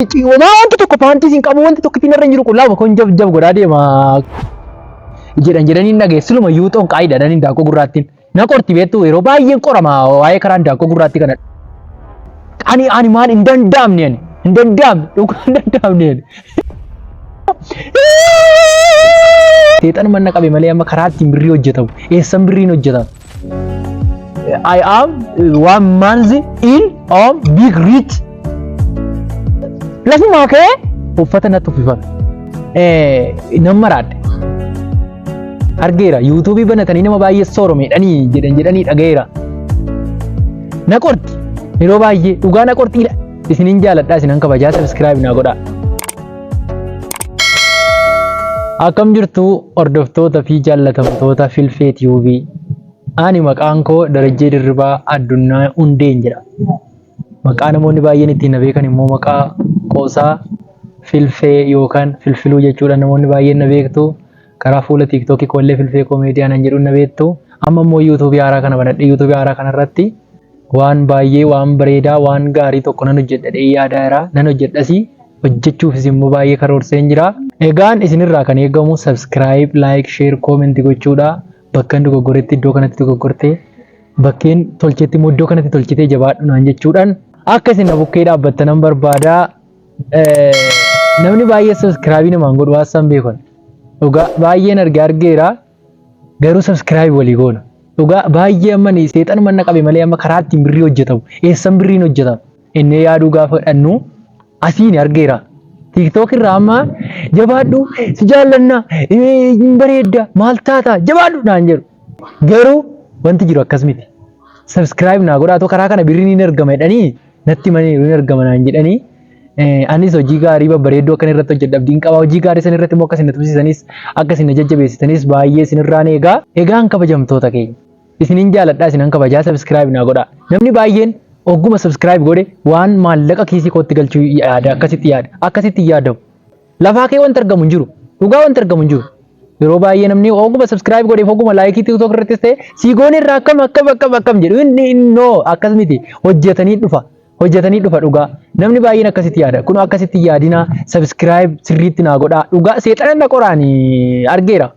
Homaa wanti tokko paantii hin qabu, wanti tokko ittiin irra hin jiru, qullaa kun jab jab godhaa deema jedhan jedhanii hin dhageessu. Siluma iyyuu xonqaayidha jedhanii hindaanqoo gurraattiin. Na qorti beektu, yeroo baay'een qorama waa'ee karaa hindaanqoo gurraattii kana. Ani maal hin danda'amne, ani hin danda'amne, dhugaa hin danda'amne ani. Seexan manna qabe malee amma karaa ittiin birrii hojjetamu eessan birriin hojjetama? I am one month in on big rich. Lafumaa ka'ee uffata natti uffifame. Nan maraadhe. Argeera, yuutuubii banatanii nama baay'ee sooromeedhanii jedhan jedhanii dhagayeera. Na qorti yeroo baay'ee, dhugaa na qortiidha. Isinin jaaladhaa, isinan kabajaa, subscribe naa godhaa. Akkam jirtu hordoftoota fi jaallatamtoota Filfee TV? Ani maqaan koo Darajjee Dirribaa Addunyaa Hundeen jedha. Maqaa namoonni baay'een ittiin na beekan immoo maqaa qoosaa Filfee yookaan Filfiluu jechuudha, namoonni baay'een na beektu. Karaa fuula TikTokii koollee Filfee Koomeediyaa nan jedhuun na beektu. Amma immoo yuutuubii haaraa kana banadhe. Yuutuubii haaraa kanarratti waan baay'ee, waan bareedaa, waan gaarii tokko nan hojjedha jedhee yaadaa jira. Nan hojjedhasi, hojjechuufis immoo baay'ee karoorseen jira. Egaan isinirraa kan eegamu subscribe, like, share, comment gochuudha. Bakka inni dogoggoretti iddoo kanatti dogoggortee, bakkeen tolchetti immoo iddoo kanatti tolchitee jabaadhu naan jechuudhaan akka isin na bukkee dhaabbattanan barbaada. Namni baay'ee subscribe namaan godhu haasaan beekan. Dhugaa baay'een arge argeera. Garuu subscribe walii goona. Dhugaa baay'ee amma ni seexan manna qabe malee amma karaa ittiin birrii hojjetamu eessan birriin hojjetama inni yaaduu gaafa dhannu asiin argeera. TikTok irraa amma jabaadhu, si jaallanna, hin bareedda, maal taata, jabaadhu naan jedhu. Garuu wanti jiru akkas miti. Subscribe naa godhaatoo karaa kana birriin hin argama jedhanii natti himanii, hin argama naan jedhanii, anis hojii gaarii babbareedduu akkan irratti hojjedhu abdiin qaba. Hojii gaarii san irratti immoo akka isin na tumsitanis, akka isin na jajjabeessitanis baay'ee isinirraan eegaa. Egaan kabajamtoota keenya, isinin jaaladhaa, isinan kabajaa, subscribe naa godhaa. Namni baay'een ogguma subscribe godhe waan maallaqa kiisii kootti galchuu yaada, akkasitti yaada. Akkasitti hin yaadamu. Lafaa kee wanti argamu hin jiru. Dhugaa wanti argamu hin jiru. Yeroo baay'ee namni oguma subscribe godheef, oguma like TikTok irrattis ta'e sii goone irraa akkam akkam akkam akkam jedhu, inni innoo akkas miti, hojjetanii dhufa. Hojjetanii dhufa dhugaa. Namni baay'een akkasitti yaada. Kun akkasitti yaadina, subscribe sirriitti naa godhaa. Dhugaa seexana na qoraani argeera.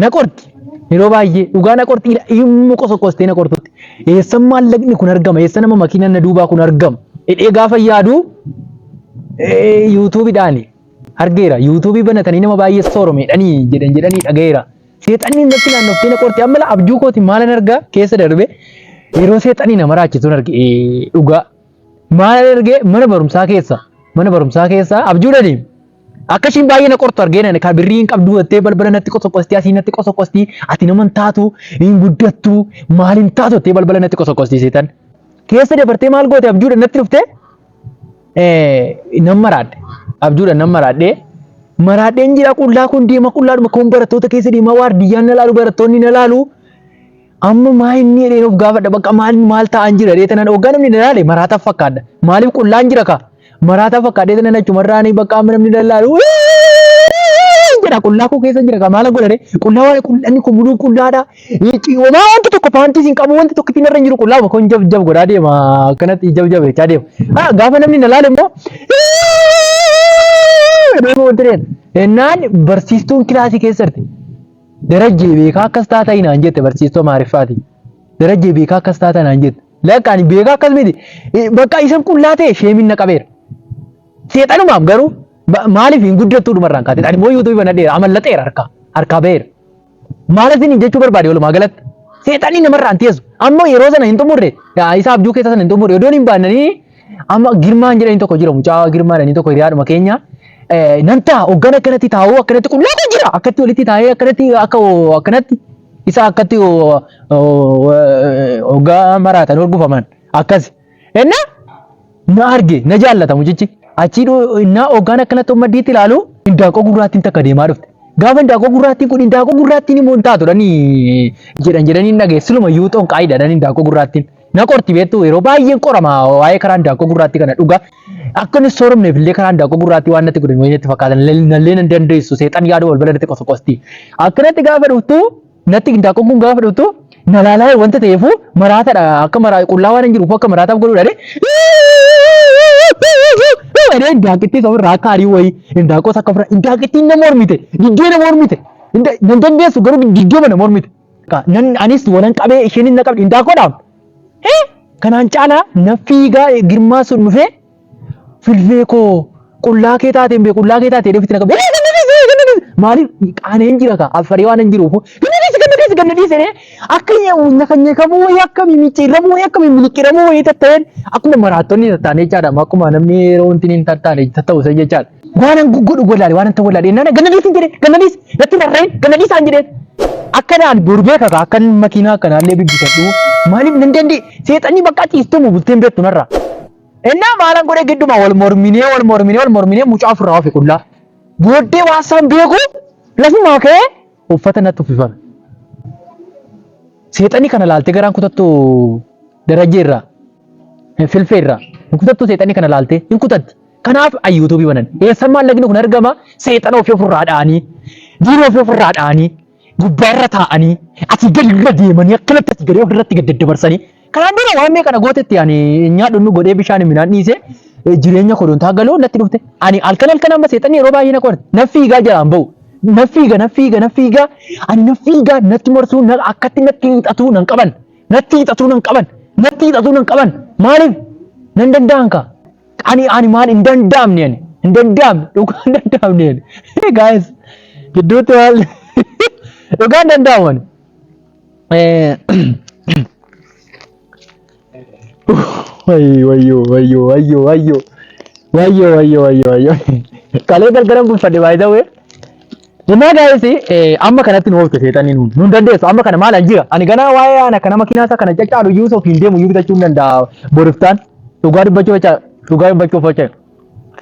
Na qorti. Yeroo baay'ee dhugaa na qorti, dhimma qosoqqostee na qortutti. Eessan maallaqni kun argama? Eessa nama makiinaan na duubaa kun argama? Hidhee gaafa yaadu yuutuubiidhaani argeera. Yuutuubii banatanii nama baay'ee sooromeedhanii jedhan jedhanii dhagayeera. Seexanni natti naannoftee na qorti. Amma abjuu kooti maalan argaa keessa darbe, yeroo seexanni nama raachisuun arge dhugaa. Maalan argee, mana barumsaa keessa, mana barumsaa keessa abjuudhaani. Akka ishiin baay'ee na qortu argee, kan birrii hin qabdu jettee balbala natti qosoqqostii, asii natti qosoqqostii, ati nama hin taatu, hin guddattu, maal hin taatu jettee balbala natti qosoqqostii seetan. Keessa dabartee maal goote, abjuudhaan natti dhuftee nan maraadhe. Abjuudhaan nan maraadhe. Maraadheen jira, qullaa kun deema, qullaadhuma kun barattoota keessa deema, waardiyyaan na laalu, barattoonni na laalu. Amma maa inni jedheen of gaafadha, bakka maal maal ta'an jira dheeta nan hoggaa namni na laale maraataaf fakkaadha. Maaliif qullaan jira kaa? Maraataaf fakkaadhee tanan achumarraanii bakka amma namni na laalu jedha, qullaa koo keessa jira kaa, maal godhare, qullaa waan qullanni kun muluu qullaadha. Homaa wanti tokko paantii hin qabu, wanti tokko ittiin irra hin jiru, qullaa kun jab jab godhaa deema, akkanatti jab jab jechaa deema. Gaafa namni na laale immoo wanti ta'e ennaan barsiistuun kilaasii keessatti "Darajjee, beekaa akkas taata" naan jette, barsiistuu Amaariffaati. "Darajjee, beekaa akkas taata" naan jette. Lakka ani beekaa akkas miti. Bakka isan qullaa ta'e sheemin na qabeera. Seexanumaaf garuu maaliif hin guddattuu dhumarraan kaatee, ani immoo yuutuubii banadheera, amallaxeera, harkaa harkaa ba'eera. Maal isin jechuu barbaade, walumaa galatti seexanni namarraan teessu. Amma yeroo sana hin xumurre, isa abjuu keessa sana hin xumurre, odoon hin baannanii amma Girmaan jedhanii tokko jira, mucaa Girmaa jedhanii tokko, hiriyaadhuma keenya. Nan ta'a hoggan akkanatti taa'uu, akkanatti qullaa kun jira, akkatti walitti taa'ee, akkanatti akka akkanatti isa akkatti hoggaa maraatan horgufaman akkas. Enna na arge, na jaallata mucichi. Achii innaa hoggaan akkanatti ummaddiitti ilaalu indaanqoo gurraattiin takka deemaa dhufte. Gaafa indaanqoo gurraattiin kun, indaanqoo gurraattiin immoo hin taatu dhanii jedhan jedhanii hin dhageessu, siluma iyyuu xonqaayidha dhanii indaanqoo gurraattiin. Na qorti beektu, yeroo baay'een qorama waa'ee karaa indaanqoo gurraattii kana dhugaa. Akka inni sooromneef illee karaa indaanqoo gurraattii waan natti godhame natti fakkaatan, nallee nan dandeessu, seexan yaaduu balbala natti qosoqosti. Akkanatti gaafa dhuftu natti indaanqoon kun gaafa dhuftu na laalaa, wanta ta'eefu maraataadha, akka maraa qullaa waan hin jiruuf akka maraataaf godhuudha. Jedhee indaanqittii isa ofirraa akka arii wayii indaanqoos akka ofirraa indaanqittiin na mormite diddee na mormite nan dandeessu garuu diddee na mormite. Nan anis walan qabee isheenis na qabdi indaanqoodhaaf. Kanaan caalaa na fiigaa girmaa sun dhufee filfee koo qullaa kee taateen bee qullaa kee taatee deebitti na qabe. Maaliif qaaneen jira kaa affaree waan hin jiruuf ganna dhiisi ganna dhiisi ganna dhiisi jedhee akka nyakanyakamu wayii akka mimicciiramuu wayii akka mimiliqiramuu wayii tatta'een akkuma maraattonni tattaane jechaadha akkuma namni yeroo wanti hin tattaane tatta'u san jechaadha. Waan an godhu wallaale waan an ta'u wallaale nana ganna dhiisi jedhee ganna dhiisi natti rarra'in ganna dhiisaan jedheen. Akkanaan boru beeka kaa akkan makiinaa akkanaallee bibbitadhu maaliif nan danda'e seexanni bakka ciistumu bulteen beektu narraa. Innaa maalan godhee gidduma wal morminee wal morminee wal morminee mucaa ofirraa ofe qullaa. Booddee waan isaan beeku lafumaa ka'ee uffata natti uffifame. Seexanni kana laaltee garaan kutattu darajjee irraa filfee irraa hin kutattu seexanni kana laaltee hin kutatti. Kanaaf ayyuutuubii banan. Eessan maallaqni kun argama seexana ofii ofirraa dha'anii diina ofii ofirraa dha'anii gubbaarra taa'anii asii gadi irra deemanii akkanatti asii gadi ofirratti gad daddabarsanii kanaan dura waan meeqa na gootetti ani nyaadhu nu godhee bishaan midhaan dhiise jireenya kodontaa galoo natti dhufte ani halkan halkan amma seexanni yeroo baay'ee na qorte na fiigaa jalaan ba'u na fiiga na fiiga na fiiga ani na fiigaa natti marsuu na akkatti natti hiixatuu nan qaban natti hiixatuu nan qaban natti hiixatuu nan qaban maaliif nan danda'an kaa Ani ani maal hin danda'amne ani hin danda'amne dhugaa hin danda'amne ani. Hey guys gidduutti maal dhugaa hin danda'amu ani. Wayyo wayyo wayyo wayyo wayyo wayyo wayyo wayyo wayyo kalee galgalan bulfadhe by the way. Innaa guys amma kanatti nu oofte seexanni nuun nun dandeessu amma kana maal an jira ani ganaa waa'ee ana kana makiinaa isaa kana caccaalu iyyuu ofiin deemu iyyuu bitachuu hin danda'a boriftaan dhugaa dubbachuu jecha dhugaa dubbachuuf jecha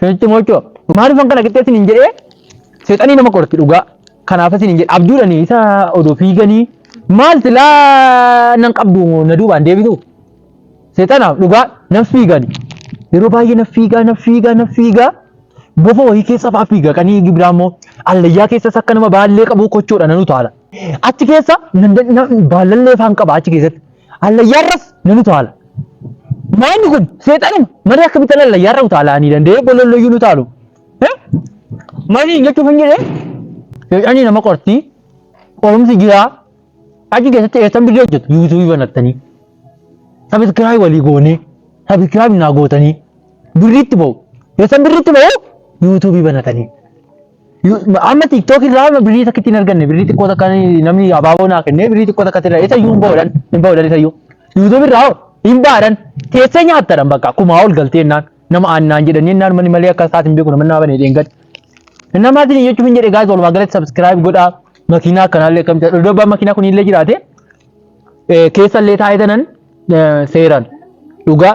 sitti mochoo maaliif kana qixxeessin hin jedhee seexanii nama qorti dhugaa kanaaf isin hin jedhe abjuudhani isa odoo fiiganii maal silaa nan qabdu na duubaan deebisu seexanaaf dhugaa nan fiigani yeroo baay'ee nan fiigaa nan fiigaa nan fiigaa Bofa wayii keessa fa'aa fiiga qanii gibiraa immoo allayyaa keessas akka nama baallee qabuu kochoodha nan utaala. Achi keessa baallallee fa'aan qaba achi keessatti. Allayyaarras nan utaala. Maalli kun seexanuma malee akkamitti allayyaarra utaala ani danda'ee bololloyyuu nu utaalu. Maali jechuuf hin jedhee seexanni nama qorti qorumsi jiraa achi keessatti eessan birrii hojjetu yuutuubii banattanii sabiskiraayib walii goonee sabiskiraayib naa gootanii birriitti ba'u. Eessan birriitti ba'u? Yuutuubii banatanii. Amma TikTok irraa amma birrii takka ittiin arganne birrii xiqqoo takka namni abaaboo naa kennee birrii xiqqoo takka irraa isa iyyuu hin ba'uudhaan hin ba'uudhaan isa iyyuu. Yuutuubii irraa hoo hin ba'aadhaan teessee nyaattadhaan bakka kumaa ol galtee jennaan nama aannaan jedhanii jennaan manni malee akka isaas hin beeku nama naa banee dheengadha. Namaatiin jechuuf hin jedhe gaas walumaa galatti subscribe godhaa makiinaa akkanaallee akkamitti dhodobaa makiinaa kun illee jiraate keessa illee taa'ee tanan seeraan dhugaa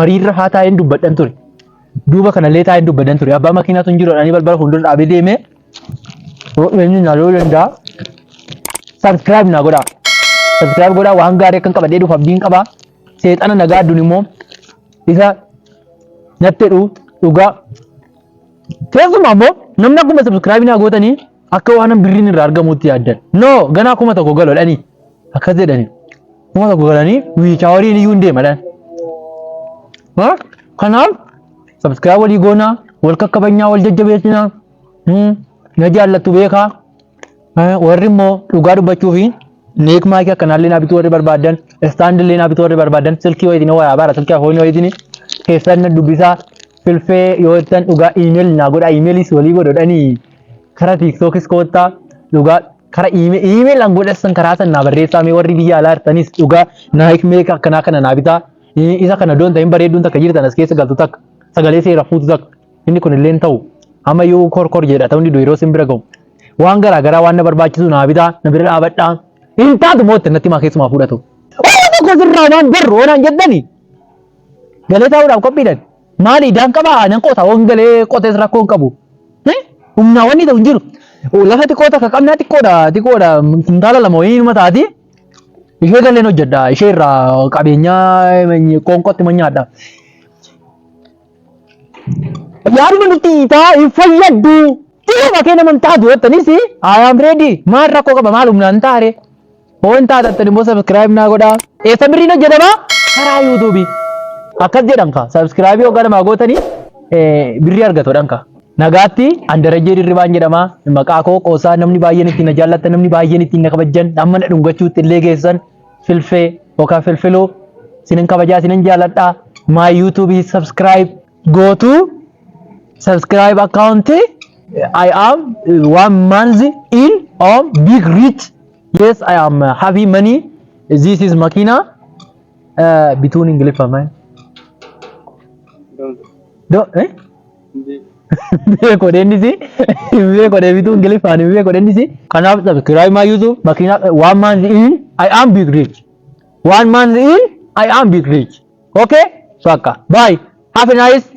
mariirra haa taa'een dubbadhan ture. Duuba kanallee taa'een dubbadhan ture. Abbaa makiinaa sun jiru dhanii balbala fuuldura dhaabee deemee eenyu na loluu danda'a. Subscribe naa godhaa. Subscribe godhaa waan gaarii akkan qabadhee dhufu abdiin qabaa. Seexana nagaa addun immoo isa natti jedhu dhugaa. Keessumaa immoo namni akkuma subscribe naa gootanii akka waan birriin irraa argamuutti yaaddan. No ganaa 1000 galodhanii akkas jedhanii 1000 galanii wiichaawariin iyyuu hin deemadhan. Kanaaf subscribe walii goonaa wal kakkabanyaa wal jajjabeessinaa na jaallattu beekaa warri immoo dhugaa dubbachuu fi neek maayikii akkanaallee naa bituu warri barbaadan istaandillee naa bituu warri barbaadan silkii wayitiin wayaa baara silkii afoonii wayitiin keessan na dubbisaa filfee yoo jettan dhugaa iimeeli naa godhaa iimeelis walii godhadhanii kara tiiktookis koottaa dhugaa kara iimeeli an godhassan karaa san naa barreessaa mee warri biyya alaa jirtanis dhugaa naayik meeka akkanaa kana naa bitaa isa kana doon ta'in bareedduun takka jirtan as keessa galtu takka sagalee seera fuutu takka inni kun illee ta'u amma yoo korkor jedha ta'uun didu yeroo sin bira ga'u waan garaa garaa waan na barbaachisu naa bitaa na bira dhaabadhaa hin taatu mootti natti maa keessumaa fudhatu. Waan tokko sirraa waan barru oonaan jettani galee taa'uudhaaf qophiidhan maali idaan qabaa nan qota waan galee qotees rakkoo hin qabu. Humnaa wanni ta'u hin jiru. Lafa xiqqoo takka qabnaa xiqqoodha xiqqoodha kuntaala 2 wayii numa taati. Ishee galeen hojjedha ishee irraa qabeenyaa qoonqotti manyaadha. Yaaduma nutti hiitaa hin fayyaddu. Dhihuma kee nama hin taatu jettanis I am ready. Maal rakkoo qaba maal humnaan taare. Hoo hin taatan immoo subscribe naa godhaa. Eessa birriin hojjetama? Karaa yuutuubii. Akkas jedhan ka subscribe hoggaa namaa gootanii birrii argatu ka. Nagaatti an Darajjee Dirribaan jedhama. Maqaa koo qoosaa namni baay'een ittiin na jaallattan, namni baay'een ittiin na kabajjan, amma na dhungachuutti illee geessan filfee yookaan filfiluu sinin kabajaa, sinin jaalladha. My YouTube subscribe go to subscribe account. I am one month in on big rich. Yes, I am having money. This is makina bituun Ingiliffa man. Don't. Do eh? Beeko dennisi, beeko deebituu Ingiliffaan beeko dennisi. Kanaaf subscribe my YouTube makina. One month in, I am big rich. One month in, I am big rich. Okay, so akka bye. Have a nice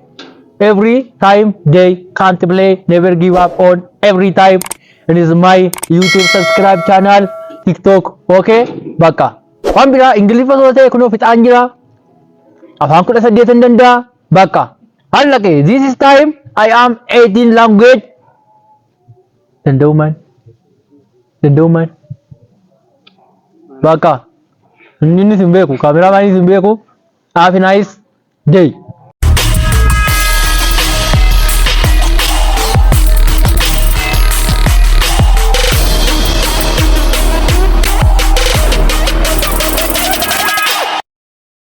every time day. Can't play, never give up on every time. It is my YouTube subscribe channel, TikTok. Okay, bakka waan biraa Ingiliffa soo ta'e kunoo fixaan jira. Afaan 18 hin danda'a. Bakka hallaqe. This is time I am 18 language danda'u man, danda'u man. Bakka inni hin beeku, kaameraa maanis hin beeku. Have a nice day.